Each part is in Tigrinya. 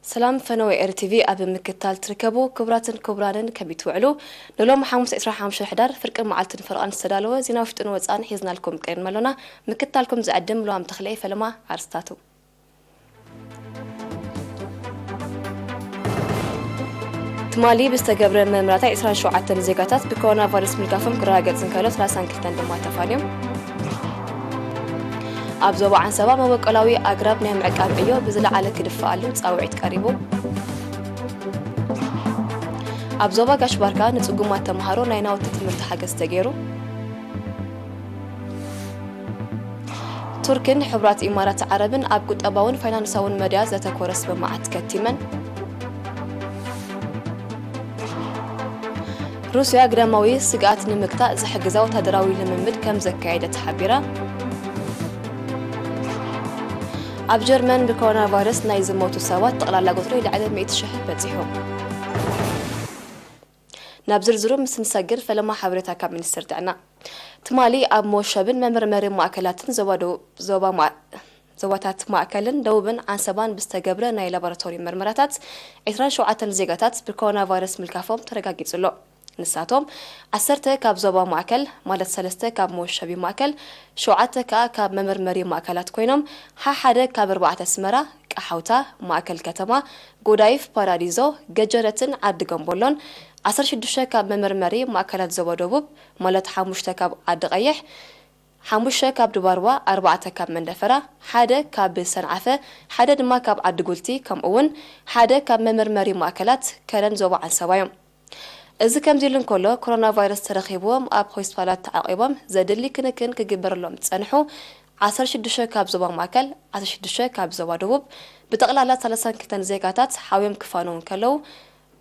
ሰላም ፈነወ ኤር ቲቪ ኣብ ምክታል ትርከቡ ክቡራትን ክቡራንን፣ ከመይ ትውዕሉ? ንሎም ሓሙስ ዕስራን ሓሙሽተን ሕዳር ፍርቂ መዓልትን ፈረቓን ዝተዳለወ ዜና ውሽጥን ወጻእን ሒዝናልኩም ቀሪብና ኣሎና። ምክታልኩም ዝዕድም ሉዋም ተኽለ ፈለማ። ኣርስታቱ። ትማሊ ብዝተገብረ መርመራታት ዕስራን ሸውዓተን ዜጋታት ብኮሮና ቫይረስ ምልካፎም ክረጋገጽ እንከሎ፣ ሰላሳን ክልተን ድማ ተፋንዮም። ኣብ ዞባ ዓንሰባ መበቆላዊ ኣግራብ ናይ ምዕቃብ ዕዮ ብዝለዓለ ክድፈኣሉ ጻውዒት ቀሪቡ። ኣብ ዞባ ጋሽ ባርካ ንጽጉማት ተምሃሮ ናይ ናውቲ ትምህርቲ ሓገዝ ተገይሩ። ቱርክን ሕቡራት ኢማራት ዓረብን ኣብ ቁጠባውን ፋይናንሳውን መዳያት ዘተኮረ ስምምዓት ከቲመን። ሩስያ ግዳማዊ ስግኣት ንምግታእ ዝሕግዛ ወታደራዊ ልምምድ ከም ዘካየደት ሓቢራ። ኣብ ጀርመን ብኮሮና ቫይረስ ናይ ዝሞቱ ሰባት ጠቕላላ ቁጽሪ ልዕሊ ሚእቲ ሽሕ በጺሑ። ናብ ዝርዝሩ ምስ ንሰግር፣ ፈለማ ሓበሬታ ካብ ሚኒስትሪ ጥዕና። ትማሊ ኣብ መወሸብን መመርመሪ ማእከላትን ዞባ ደቡብ፣ ዞባ ማ-፣ ዞባታት ማእከልን ደቡብን ዓንሰባን ብዝተገብረ ናይ ላቦራቶሪ መርመራታት ዕስራን ሸውዓተን ዜጋታት ብኮሮና ቫይረስ ምልካፎም ተረጋጊጹ ኣሎ። ንሳቶም፣ ዓሰርተ ካብ ዞባ ማእከል፣ ማለት ሰለስተ ካብ መወሸቢ ማእከል፣ ሸውዓተ ከኣ ካብ መመርመሪ ማእከላት ኮይኖም፣ ሓሓደ ካብ ኣርባዕተ ኣስመራ፣ ቀሓውታ፣ ማእከል ከተማ፣ ጎዳይፍ፣ ፓራዲዞ፣ ገጀረትን ዓዲ ገምቦሎን፣ ዓሰርተ ሽዱሽተ ካብ መመርመሪ ማእከላት ዞባ ደቡብ፣ ማለት ሓሙሽተ ካብ ዓዲ ቀይሕ፣ ሓሙሽተ ካብ ድባርዋ፣ ኣርባዕተ ካብ መንደፈራ፣ ሓደ ካብ ሰንዓፈ፣ ሓደ ድማ ካብ ዓዲ ጉልቲ፣ ከምኡ እውን ሓደ ካብ መመርመሪ ማእከላት ከረን ዞባ ዓንሰባ እዮም። እዚ ከምዚ ኢሉ እንከሎ፣ ኮሮና ቫይረስ ተረኺብዎም ኣብ ሆስፒታላት ተዓቂቦም ዘድሊ ክንክን ክግበረሎም ዝጸንሑ ዓሰርተ ሽዱሽተ ካብ ዞባ ማእከል፣ ዓሰርተ ሽዱሽተ ካብ ዞባ ደቡብ፣ ብጠቕላላ ሰላሳን ክልተን ዜጋታት ሓውዮም ክፋነዉ እንከለዉ፣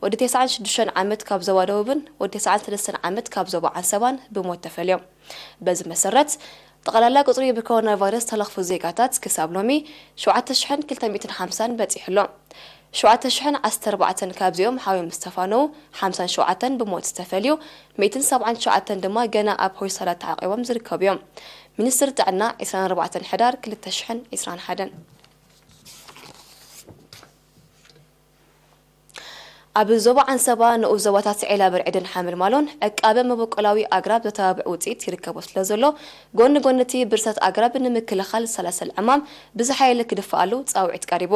ወዲ ተስዓን ሽዱሽተን ዓመት ካብ ዞባ ደቡብን ወዲ ተስዓን ሰለስተን ዓመት ካብ ዞባ ዓንሰባን ብሞት ተፈልዮም። በዚ መሰረት፣ ጠቕላላ ቁጽሪ ብኮሮና ቫይረስ ዝተለኽፉ ዜጋታት ክሳብ ሎሚ ሸውዓተ ሽሕን ክልተ ሚእትን ሓምሳን በጺሑ ኣሎ። ሸውዓተ ሽሕን ዓሰርተ ኣርባዕተን ካብዚኦም ሓውዮም ዝተፋነዉ፣ ሓምሳን ሸውዓተን ብሞት ዝተፈልዩ፣ ሚእትን ሰብዓን ትሽዓተን ድማ ገና ኣብ ሆስፒታላት ተዓቂቦም ዝርከቡ እዮም። ሚኒስትሪ ጥዕና፣ ዕስራን ኣርባዕተን ሕዳር ክልተ ሽሕን ዕስራን ሓደን። ኣብ ዞባ ዓንሰባ ንኡስ ዞባታት ዒላ በርዒድን ሓመልማሎን ዕቃበ መበቆላዊ ኣግራብ ዘተባብዕ ውጽኢት ይርከቦ ስለ ዘሎ፣ ጎኒ ጎኒ እቲ ብርሰት ኣግራብ ንምክልኻል ዝሰላሰል ዕማም ብዝሓየለ ክድፈኣሉ ጻውዒት ቀሪቡ።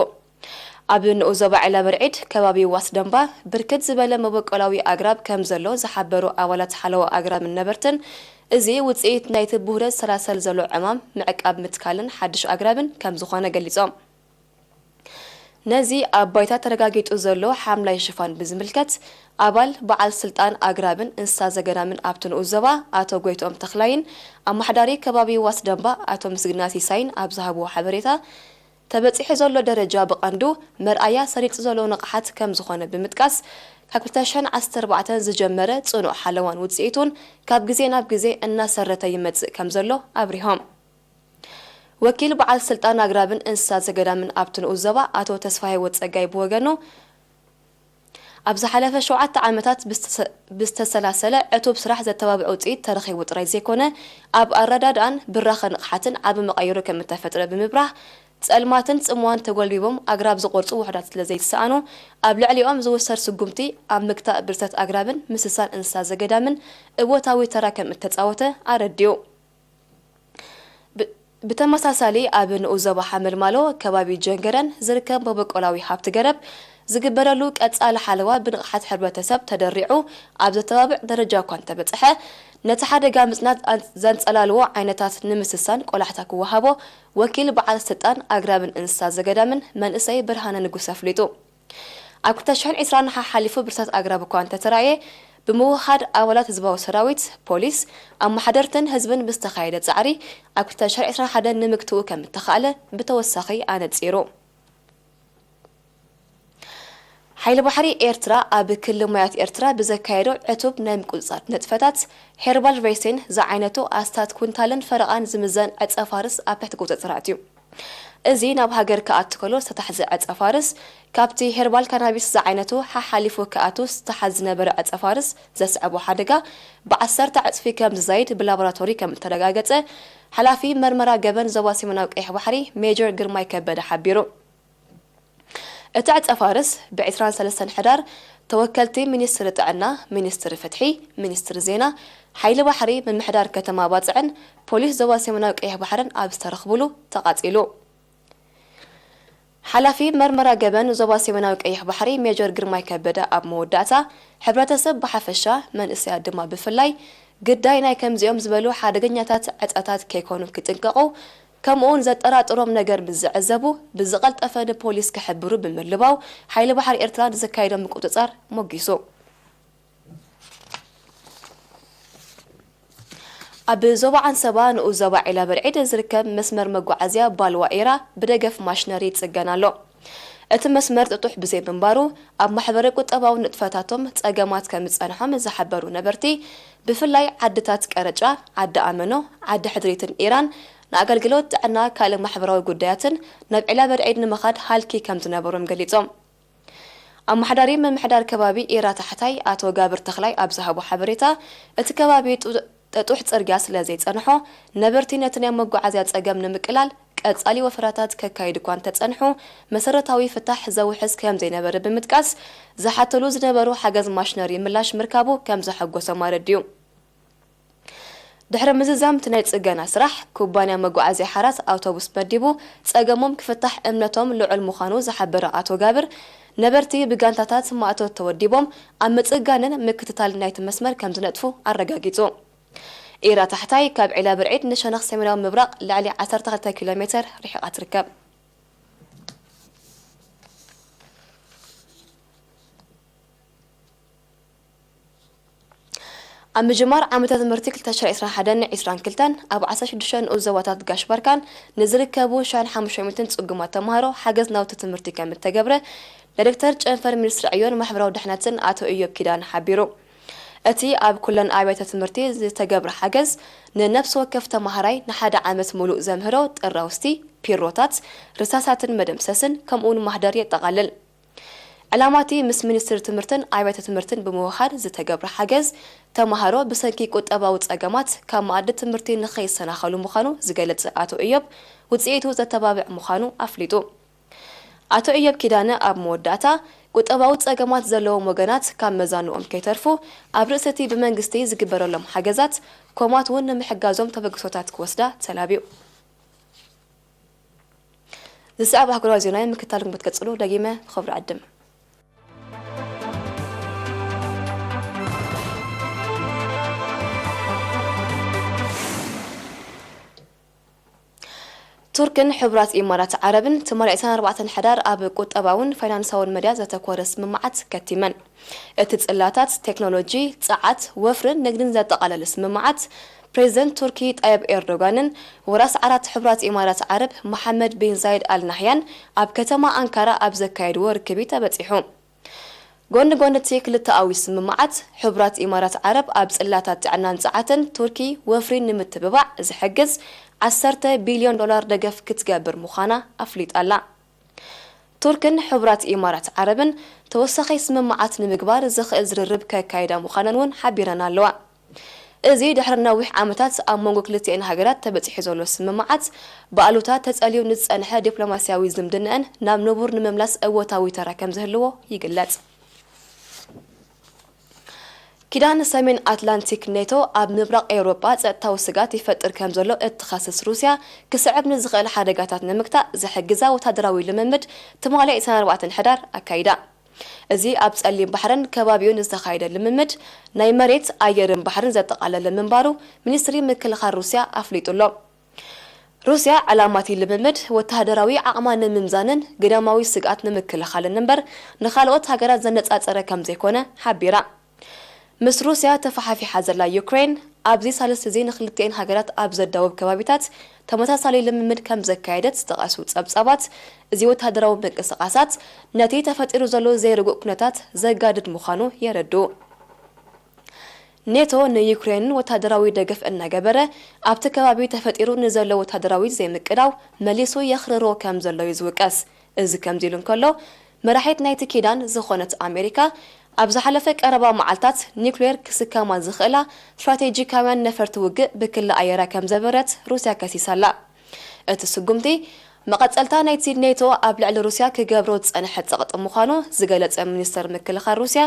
ኣብ ንኡስ ዞባ ዒላ በርዒድ ከባቢ ዋስ ደንባ ብርክት ዝበለ መበቆላዊ ኣግራብ ከም ዘሎ ዝሓበሩ ኣባላት ሓለዋ ኣግራብን ነበርትን፣ እዚ ውጽኢት ናይቲ ብውህደት ዝሰላሰል ዘሎ ዕማም ምዕቃብ ምትካልን ሓድሽ ኣግራብን ከም ዝኾነ ገሊጾም። ነዚ ኣብ ባይታ ተረጋጊጡ ዘሎ ሓምላይ ሽፋን ብዝምልከት፣ ኣባል በዓል ስልጣን ኣግራብን እንስሳ ዘገዳምን ኣብቲ ንኡስ ዞባ ኣቶ ጎይትኦም ተኽላይን ኣመሓዳሪ ከባቢ ዋስ ደንባ ኣቶ ምስግና ሲሳይን ኣብ ዝሃብዎ ሓበሬታ፣ ተበጺሑ ዘሎ ደረጃ ብቐንዱ መርኣያ ሰሪጹ ዘሎ ንቕሓት ከም ዝኾነ ብምጥቃስ፣ ካብ ክልተ ሽሕን ዓሰርተ ኣርባዕተን ዝጀመረ ጽኑዕ ሓለዋን ውጽኢቱን ካብ ግዜ ናብ ግዜ እናሰረተ ይመጽእ ከም ዘሎ ኣብሪሆም። ወኪል በዓል ስልጣን ኣግራብን እንስሳ ዘገዳምን ኣብቲ ንኡስ ዞባ ኣቶ ተስፋ ህይወት ጸጋይ ብወገኑ፣ ኣብ ዝሓለፈ ሸውዓተ ዓመታት ብዝተሰ-፣ ብዝተሰላሰለ ዕቱብ ስራሕ ዘተባብዕ ውጽኢት ተረኺቡ ጥራይ ዘይኮነ፣ ኣብ ኣረዳድኣን ብራኸ ንቕሓትን ዓቢ መቐይሮ ከም እተፈጥረ ብምብራህ፣ ጸልማትን ጽምዋን ተጎልቢቦም ኣግራብ ዝቖርጹ ውሑዳት ስለ ዘይተሰኣኑ፣ ኣብ ልዕሊኦም ዝውሰድ ስጉምቲ ኣብ ምግታእ ብርሰት ኣግራብን ምስሳን እንስሳ ዘገዳምን እወታዊ ተራ ከም እተጻወተ ኣረዲኡ። ብ-፣ ብተመሳሳሊ፣ ኣብ ንኡስ ዞባ ሓመልማሎ፣ ከባቢ ጀንገረን ዝርከብ መበቆላዊ ሃብቲ ገረብ ዝግበረሉ ቀጻሊ ሓለዋ ብንቕሓት ሕብረተሰብ ተደሪዑ ኣብ ዘተባብዕ ደረጃ እኳ እንተበጽሐ፣ ነቲ ሓደጋ ምጽናት ኣን-፣ ዘንጸላልዎ ዓይነታት ንምስሳን ቆላሕታ ክወሃቦ ወኪል በዓል ስልጣን ኣግራብን እንስሳ ዘገዳምን መንእሰይ ብርሃነ ንጉሰ ኣፍሊጡ። ኣብ ክልተ ሽሕን ዕስራን ሓሓሊፉ ብርሰት ኣግራብ እኳ እንተተራእየ፣ ብምውህሃድ ኣባላት ህዝባዊ ሰራዊት፣ ፖሊስ፣ ኣመሓደርትን ህዝብን ብዝተኻየደ ጻዕሪ፣ ኣብ ክልተ ሽሕን ዕስራን ሓደን ንምግትኡ ከም እተኻእለ ብተወሳኺ ኣነጺሩ። ሓይሊ ባሕሪ ኤርትራ ኣብ ክሊ ማያት ኤርትራ ብዘካየዶ ዕቱብ ናይ ምቁጽጻር ንጥፈታት፣ ሄርባል ሬሲን ዝዓይነቱ ኣስታት ኩንታልን ፈረቓን ዝምዘን ዕጸ ፋርስ ኣብ ትሕቲ ቁጽጽር ኣእትዩ። እዚ ናብ ሃገር ክኣቱ ከሎ ዝተታሕዘ ዕጸ ፋርስ፣ ካብቲ ሄርባል ካናቢስ ዝዓይነቱ ሓሓሊፉ ክኣቱ ዝተታሕዝ ዝነበረ ዕጸ ፋርስ ዘስዐቦ ሓደጋ ብዓሰርተ ዕጽፊ ከም ዝዛይድ ብላቦራቶሪ ከም እተረጋገጸ፣ ሓላፊ መርመራ ገበን ዞባ ሰሜናዊ ቀይሕ ባሕሪ ሜጀር ግርማይ ከበደ ሓቢሩ። እቲ ዕጸ ፋርስ ብ ዕስራን ሰለስተን ሕዳር ተወከልቲ ሚኒስትሪ ጥዕና፣ ሚኒስትሪ ፍትሒ፣ ሚኒስትሪ ዜና፣ ሓይሊ ባሕሪ፣ ምምሕዳር ከተማ ባጽዕን ፖሊስ ዞባ ሰሜናዊ ቀይሕ ባሕርን ኣብ ዝተረኽቡሉ ተቓጺሉ። ሓላፊ መርመራ ገበን ዞባ ሰሜናዊ ቀይሕ ባሕሪ ሜጀር ግርማይ ከበደ ኣብ መወዳእታ፣ ሕብረተሰብ ብሓፈሻ መንእሰያት ድማ ብፍላይ ግዳይ ናይ ከምዚኦም ዝበሉ ሓደገኛታት ዕጸታት ከይኮኑ ክጥንቀቑ፣ ከምኡውን ዘጠራጥሮም ነገር ምስ ዝዕዘቡ ብዝቐልጠፈ ንፖሊስ ክሕብሩ ብምልባው ሓይሊ ባሕሪ ኤርትራ ንዘካየዶ ምቁጽጻር ሞጊሱ። ኣብ ዞባ ዓንሰባ ንኡስ ዞባ ዒላ በርዒድ ዝርከብ መስመር መጓዓዝያ ባልዋ ኤራ ብደገፍ ማሽነሪ ይጽገን ኣሎ። እቲ መስመር ጥጡሕ ብዘይ ምንባሩ ኣብ ማሕበረ ቁጠባዊ ንጥፈታቶም ጸገማት ከም ዝጸንሖም ዝሓበሩ ነበርቲ፣ ብፍላይ ዓድታት ቀረጫ፣ ዓዲ ኣመኖ፣ ዓዲ ሕድሪትን ኤራን ንኣገልግሎት ጥዕና ካልእ ማሕበራዊ ጉዳያትን ናብ ዒላ በርዒድ ንምኻድ ሃልኪ ከም ዝነበሮም ገሊጾም። ኣመሓዳሪ ምምሕዳር ከባቢ ኤራ ታሕታይ ኣቶ ጋብር ተኽላይ ኣብ ዝሃቦ ሓበሬታ፣ እቲ ከባቢ ጡ-፣ ጥጡሕ ጽርግያ ስለ ዘይጸንሖ፣ ነበርቲ ነቲ ናይ መጓዓዝያ ጸገም ንምቅላል ቀጻሊ ወፈራታት ከካይዱ እኳ እንተጸንሑ፣ መሰረታዊ ፍታሕ ዘውሕስ ከም ዘይነበረ ብምጥቃስ፣ ዝሓተሉ ዝነበሩ ሓገዝ ማሽነሪ ምላሽ ምርካቡ ከም ዘሐጎሶም ኣረዲኡ። ድሕሪ ምዝዛም እቲ ናይ ጽገና ስራሕ፣ ኩባንያ መጓዓዝያ ሓራት ኣውቶቡስ መዲቡ ጸገሞም ክፍታሕ እምነቶም ልዑል ምዃኑ ዝሓበረ ኣቶ ጋብር፣ ነበርቲ ብጋንታታት ማእቶት ተወዲቦም ኣብ ምጽጋንን ምክትታልን ናይቲ መስመር ከም ዝነጥፉ ኣረጋጊጹ። ኤራ ታሕታይ ካብ ዒላ ብርዒድ ንሸነኽ ሰሜናዊ ምብራቕ ልዕሊ ዓሰርተ ክልተ ኪሎ ሜተር ርሒቓ ትርከብ። ኣብ ምጅማር ዓመተ ትምህርቲ ክልተ ሺሕ ዕስራን ሓደን ዕስራን ክልተን ኣብ ዓሰርተ ሽዱሽተ ንኡስ ዞባታት ጋሽ ባርካን ንዝርከቡ ሺሕን ሓሙሽተ ሚእትን ጽጉማት ተማሃሮ ሓገዝ ናውቲ ትምህርቲ ከም እተገብረ ዳይሬክተር ጨንፈር ሚኒስትሪ ዕዮን ማሕበራዊ ድሕነትን ኣቶ ኢዮብ ኪዳነ ሓቢሩ። እቲ ኣብ ኩለን ኣብያተ ትምህርቲ ዝተገብረ ሓገዝ ንነፍሲ ወከፍ ተማሃራይ ንሓደ ዓመት ሙሉእ ዘምህሮ ጥራውስቲ፣ ፒሮታት፣ ርሳሳትን መደምሰስን ከምኡውን ማህደር የጠቓልል። ዕላማ እቲ ምስ ሚኒስትሪ ትምህርትን ኣብያተ ትምህርትን ብምውሃድ ዝተገብረ ሓገዝ፣ ተማሃሮ ብሰንኪ ቁጠባዊ ጸገማት ካብ መኣዲ ትምህርቲ ንኸይሰናኸሉ ምዃኑ ዝገልጽ ኣቶ እዮብ፣ ውጽኢቱ ዘተባብዕ ምዃኑ ኣፍሊጡ። ኣቶ እዮብ ኪዳነ ኣብ መወዳእታ፣ ቁጠባዊ ጸገማት ዘለዎም ወገናት ካብ መዛንኦም ከይተርፉ፣ ኣብ ርእሲ እቲ ብመንግስቲ ዝግበረሎም ሓገዛት፣ ኮማት እውን ንምሕጋዞም ተበግሶታት ክወስዳ ተላብዩ። ዝስዕብ ኣህጉራዊ ዜና ምክትታል ክትቅጽሉ ደጊመ ብኽብሪ ዕድም። ቱርክን ሕቡራት ኢማራት ዓረብን ትማሊ ዕስራን ኣርባዕተን ሕዳር ኣብ ቁጠባውን ፋይናንሳውን መድያ ዘተኮረ ስምምዓት ከቲመን። እቲ ጽላታት፣ ቴክኖሎጂ፣ ጸዓት፣ ወፍርን ንግድን ዘጠቓለለ ስምምዓት፣ ፕሬዚደንት ቱርኪ ጣይብ ኤርዶጋንን ወራስ ዓራት ሕቡራት ኢማራት ዓረብ መሓመድ ቢን ዛይድ ኣል ናህያን ኣብ ከተማ ኣንካራ ኣብ ዘካየድዎ ርክብ እዩ ተበጺሑ። ጎኒ ጎኒ እቲ ክልተኣዊ ስምምዓት፣ ሕቡራት ኢማራት ዓረብ ኣብ ጽላታት ጥዕናን ጸዓትን ቱርኪ ወፍሪ ንምትብባዕ ዝሕግዝ ዓሰርተ ቢልዮን ዶላር ደገፍ ክትገብር ምዃና ኣፍሊጣ ኣላ። ቱርክን ሕቡራት ኢማራት ዓረብን ተወሳኺ ስምምዓት ንምግባር ዝኽእል ዝርርብ ከካይዳ ምዃነን እውን ሓቢረን ኣለዋ። እዚ ድሕሪ ነዊሕ ዓመታት ኣብ መንጎ ክልቲኤን ሃገራት ተበጺሑ ዘሎ ስምምዓት፣ ብኣሉታ ተጸልዩ ንዝጸንሐ ዲፕሎማስያዊ ዝምድናኣን ናብ ንቡር ንምምላስ እወታዊ ተራ ከም ዝህልዎ ይግለጽ። ኪዳን ሰሜን ኣትላንቲክ ኔቶ ኣብ ምብራቕ ኤውሮጳ ጸጥታዊ ስግኣት ይፈጥር ከም ዘሎ እትኸስስ ሩስያ፣ ክስዕብ ንዝኽእል ሓደጋታት ንምግታእ ዝሕግዛ ወታደራዊ ልምምድ ትማሊ ዕስራን ኣርባዕተን ሕዳር ኣካይዳ። እዚ ኣብ ጸሊም ባሕርን ከባቢኡን ዝተኻየደ ልምምድ፣ ናይ መሬት፣ ኣየርን ባሕርን ዘጠቓለለ ምንባሩ ሚኒስትሪ ምክልኻል ሩስያ ኣፍሊጡ ኣሎ። ሩስያ፣ ዕላማ እቲ ልምምድ ወተሃደራዊ ዓቕማ ንምምዛንን ግዳማዊ ስግኣት ንምክልኻልን እምበር፣ ንኻልኦት ሃገራት ዘነጻጸረ ከም ዘይኮነ ሓቢራ። ምስ ሩስያ ተፈሓፊሓ ዘላ ዩክሬን፣ ኣብዚ ሳልስቲ እዚ ንክልቲኤን ሃገራት ኣብ ዘዳውብ ከባቢታት ተመሳሳሊ ልምምድ ከም ዘካየደት ዝጠቐሱ ጸብጻባት፣ እዚ ወተሃደራዊ ምንቅስቓሳት ነቲ ተፈጢሩ ዘሎ ዘይርጉእ ኩነታት ዘጋድድ ምዃኑ የረድኡ። ኔቶ ንዩክሬንን ወተሃደራዊ ደገፍ እናገበረ፣ ኣብቲ ከባቢ ተፈጢሩ ንዘሎ ወተሃደራዊ ዘይምቅዳው መሊሱ የኽርሮ ከም ዘሎ እዩ ዝውቀስ። እዚ ከምዚ ኢሉ እንከሎ፣ መራሒት ናይቲ ኪዳን ዝኾነት ኣሜሪካ፣ ኣብ ዝሓለፈ ቀረባ መዓልታት ኒውክሌር ክስከማ ዝኽእላ ስትራቴጂካውያን ነፈርቲ ውግእ ብክሊ ኣየራ ከም ዘበረት ሩስያ ከሲሳ ኣላ። እቲ ስጉምቲ፣ መቐጸልታ ናይቲ ኔቶ ኣብ ልዕሊ ሩስያ ክገብሮ ዝጸንሐ ጸቕጢ ምዃኑ ዝገለጸ ሚኒስተር ምክልኻል ሩስያ፣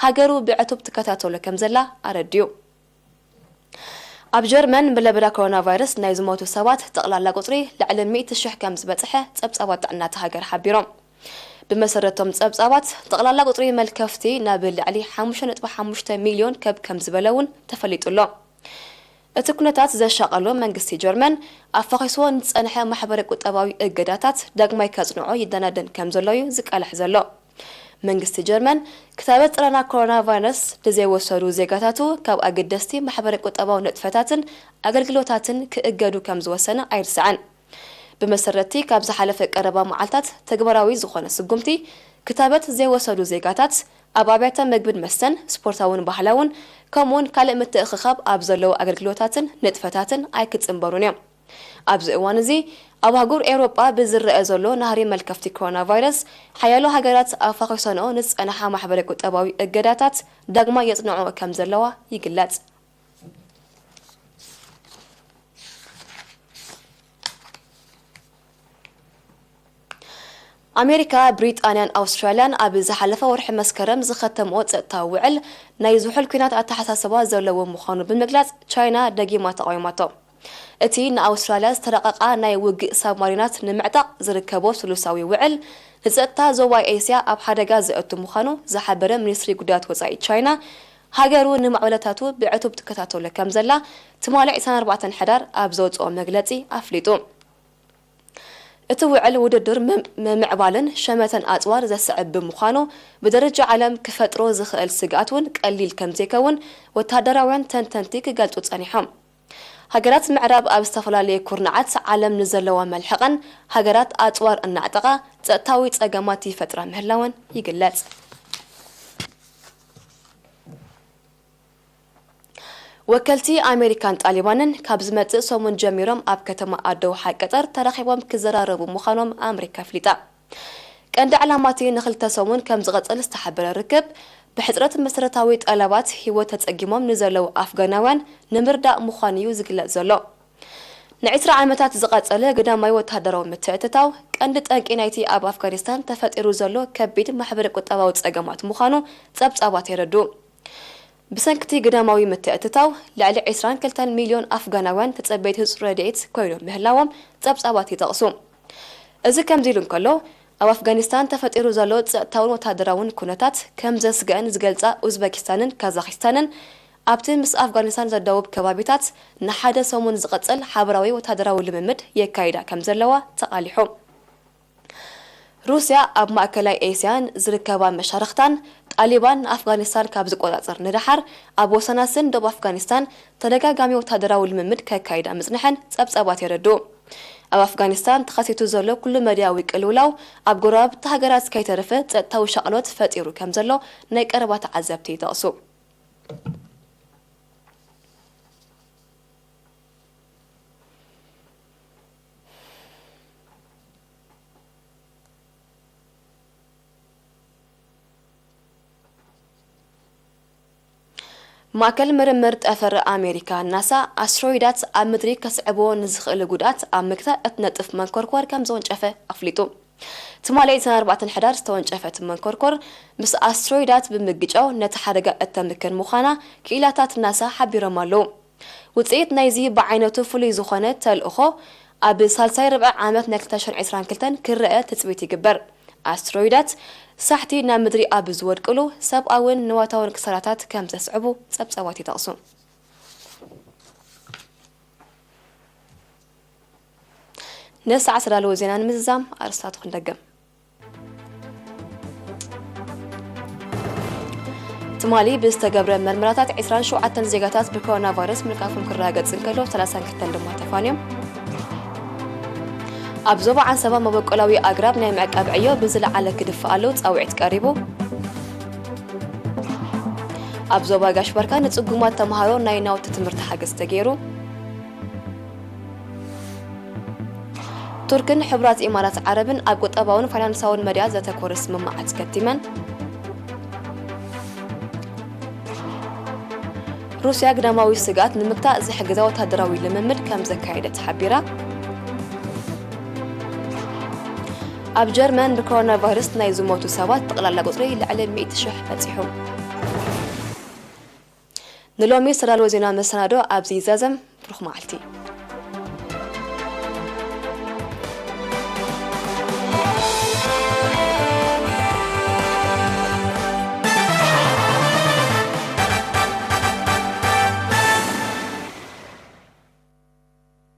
ሃገሩ ብዕቱብ ትከታተሎ ከም ዘላ ኣረዲኡ። ኣብ ጀርመን ብለበዳ ኮሮና ቫይረስ ናይ ዝሞቱ ሰባት ጠቕላላ ቁጽሪ ልዕሊ ሚእቲ ሽሕ ከም ዝበጽሐ ጸብጻባት ጥዕና እታ ሃገር ሓቢሮም። ብመሰረቶም ጸብጻባት፣ ጠቕላላ ቁጽሪ መልከፍቲ ናብ ልዕሊ ሓሙሽተ ነጥቢ ሓሙሽተ ሚልዮን ከብ ከም ዝበለ እውን ተፈሊጡ ኣሎ። እቲ ኩነታት ዘሻቐሎ መንግስቲ ጀርመን፣ ኣፋኺስዎ ንዝጸንሐ ማሕበረ ቁጠባዊ እገዳታት ዳግማይ ከጽንዖ ይደናደን ከም ዘሎ እዩ ዝቃላሕ ዘሎ። መንግስቲ ጀርመን፣ ክታበት ጸረና ኮሮና ቫይረስ ንዘይወሰዱ ዜጋታቱ ካብ ኣገደስቲ ማሕበረ ቁጠባዊ ንጥፈታትን ኣገልግሎታትን ክእገዱ ከም ዝወሰነ ኣይርሳዕን። ብመሰረትቲ ካብ ዝሓለፈ ቀረባ መዓልታት ተግባራዊ ዝኾነ ስጉምቲ፣ ክታበት ዘይወሰዱ ዜጋታት ኣብ ኣብያተ መግብን መስተን፣ ስፖርታውን ባህላውን፣ ከምኡውን ካልእ ምትእኽኻብ ኣብ ዘለዉ ኣገልግሎታትን ንጥፈታትን ኣይክጽንበሩን እዮም። ኣብዚ እዋን እዚ፣ ኣብ ኣህጉር ኤውሮጳ ብዝረአ ዘሎ ናህሪ መልከፍቲ ኮሮና ቫይረስ፣ ሓያሎ ሃገራት ኣፋኺሰንኦ ንዝጸንሓ ማሕበረ ቁጠባዊ እገዳታት ዳግማይ የጽንዕኦ ከም ዘለዋ ይግለጽ። ኣሜሪካ፣ ብሪጣንያን ኣውስትራልያን ኣብ ዝሓለፈ ወርሒ መስከረም ዝኸተምኦ ጸጥታዊ ውዕል፣ ናይ ዝሑል ኲናት ኣተሓሳስባ ዘለዎ ምዃኑ ብምግላጽ፣ ቻይና ደጊማ ተቓዊማቶ። እቲ ንኣውስትራልያ ዝተረቐቓ ናይ ውግእ ሳብማሪናት ንምዕጣቕ ዝርከቦ ስሉሳዊ ውዕል፣ ንጸጥታ ዞባ ኤስያ ኣብ ሓደጋ ዘእቱ ምዃኑ ዝሓበረ ሚኒስትሪ ጉዳያት ወጻኢ ቻይና፣ ሃገሩ ንማዕበለታቱ ብዕቱብ ትከታተሎ ከም ዘላ ትማሊ ዕስራን ኣርባዕተን ሕዳር ኣብ ዘውጽኦ መግለጺ ኣፍሊጡ። እቲ ውዕል ውድድር ምም-፣ ምምዕባልን ሸመተን ኣጽዋር ዘስዕብ ብምዃኑ፣ ብደረጃ ዓለም ክፈጥሮ ዝኽእል ስግኣት እውን ቀሊል ከም ዘይከውን ወተሃደራውያን ተንተንቲ ክገልጹ ጸኒሖም። ሃገራት ምዕራብ ኣብ ዝተፈላለየ ኩርናዓት ዓለም ንዘለዋ መልሕቐን ሃገራት ኣጽዋር እናዕጠቓ ጸጥታዊ ጸገማት ይፈጥራ ምህላወን ይግለጽ። ወከልቲ ኣሜሪካን ጣሊባንን ካብ ዝመጽእ ሰሙን ጀሚሮም ኣብ ከተማ ኣደውሓ ቀጠር ተራኺቦም ክዘራረቡ ምዃኖም ኣምሪካ ኣፍሊጣ። ቀንዲ ዕላማ እቲ ንኽልተ ሰሙን ከም ዝቐጽል ዝተሓበረ ርክብ፣ ብሕጽረት መሰረታዊ ጠለባት ህይወት ተጸጊሞም ንዘለዉ ኣፍጋናውያን ንምርዳእ ምዃኑ እዩ ዝግለጽ ዘሎ። ንዕስራ ዓመታት ዝቐጸለ ግዳማዊ ወተሃደራዊ ምትእትታው፣ ቀንዲ ጠንቂ ናይቲ ኣብ ኣፍጋኒስታን ተፈጢሩ ዘሎ ከቢድ ማሕበረ ቁጠባዊ ጸገማት ምዃኑ ጸብጻባት የረድኡ። ብሰንኪ እቲ ግዳማዊ ምትእትታው፣ ልዕሊ ዕስራን ክልተን ሚልዮን ኣፍጋናውያን ተጸበይቲ ህጹጽ ረድኤት ኮይኖም ምህላዎም ጸብጻባት ይጠቕሱ። እዚ ከምዚ ኢሉ እንከሎ፣ ኣብ ኣፍጋኒስታን ተፈጢሩ ዘሎ ጸጥታውን ወተሃደራውን ኩነታት ከም ዘስግአን ዝገልጻ ኡዝበኪስታንን ካዛኺስታንን፣ ኣብቲ ምስ ኣፍጋኒስታን ዘዳውብ ከባቢታት ንሓደ ሰሙን ዝቐጽል ሓበራዊ ወተሃደራዊ ልምምድ የካይዳ ከም ዘለዋ ተቓሊሑ። ሩስያ ኣብ ማእከላይ ኤስያን ዝርከባ መሻርኽታን፣ ጣሊባን ንኣፍጋኒስታን ካብ ዝቆጻጸር ንደሓር፣ ኣብ ወሰናስን ደቡብ ኣፍጋኒስታን ተደጋጋሚ ወተሃደራዊ ልምምድ ከካይዳ ምጽንሐን ጸብጻባት የረድኡ። ኣብ ኣፍጋኒስታን ተኸሲቱ ዘሎ ኩሉ መዳያዊ ቅልውላው፣ ኣብ ጎረባብቲ ሃገራት ከይተረፈ ጸጥታዊ ሻቕሎት ፈጢሩ ከም ዘሎ ናይ ቀረባ ተዓዘብቲ ይጠቕሱ። ማእከል ምርምር ጠፈር ኣሜሪካ፣ ናሳ፣ ኣስትሮይዳት ኣብ ምድሪ ከስዕብዎ ንዝኽእል ጉድኣት ኣብ ምግታእ እትነጥፍ መንኮርኮር ከም ዘወንጨፈ ኣፍሊጡ። ትማሊ ዕስራን ኣርባዕተን ሕዳር ዝተወንጨፈ እቲ መንኮርኮር፣ ምስ ኣስትሮይዳት ብምግጫው ነቲ ሓደጋ እተምክን ምዃና ክኢላታት ናሳ ሓቢሮም ኣለዉ። ውጽኢት ናይዚ ብዓይነቱ ፍሉይ ዝኾነ ተልእኾ፣ ኣብ ሳልሳይ ርብዒ ዓመት ናይ ክልተ ሽሕን ዕስራን ክልተን ክረአ ትጽቢት ይግበር። ኣስትሮይዳት ሳሕቲ ናብ ምድሪ ኣብ ዝወድቅሉ፣ ሰብኣውን ንዋታውን ክሳራታት ከም ዘስዕቡ ጸብጻባት ይጠቕሱ። ንሰዓት ዝተዳለወ ዜና ንምዝዛም ኣርእስታቱ ክንደግም። ትማሊ ብዝተገብረ መርመራታት ዕስራን ሸውዓተን ዜጋታት ብኮሮና ቫይረስ ምልካፎም ክረጋገጽ እንከሎ፣ ሰላሳን ክልተን ድማ ተፋንዮም። ኣብ ዞባ ዓንሰባ መበቆላዊ ኣግራብ ናይ ምዕቃብ ዕዮ ብዝለዓለ ክድፋእ ኣሎ ጻውዒት ቀሪቡ። ኣብ ዞባ ጋሽ ባርካ ንጽጉማት ተምሃሮ ናይ ናውቲ ትምህርቲ ሓገዝ ተገይሩ። ቱርክን ሕቡራት ኢማራት ዓረብን ኣብ ቁጠባውን ፋይናንሳውን መድያ ዘተኮረ ስምምዓት ከቲመን። ሩስያ ግዳማዊ ስግኣት ንምግታእ ዝሕግዛ ወታደራዊ ልምምድ ከም ዘካየደት ሓቢራ። ኣብ ጀርመን ብኮሮና ቫይረስ ናይ ዝሞቱ ሰባት ጠቕላላ ቁጽሪ ልዕሊ ሚእቲ ሽሕ በጺሑ። ንሎሚ ዝተዳለወ ዜና መሰናዶ ኣብዚ ይዛዘም። ብሩኽ መዓልቲ።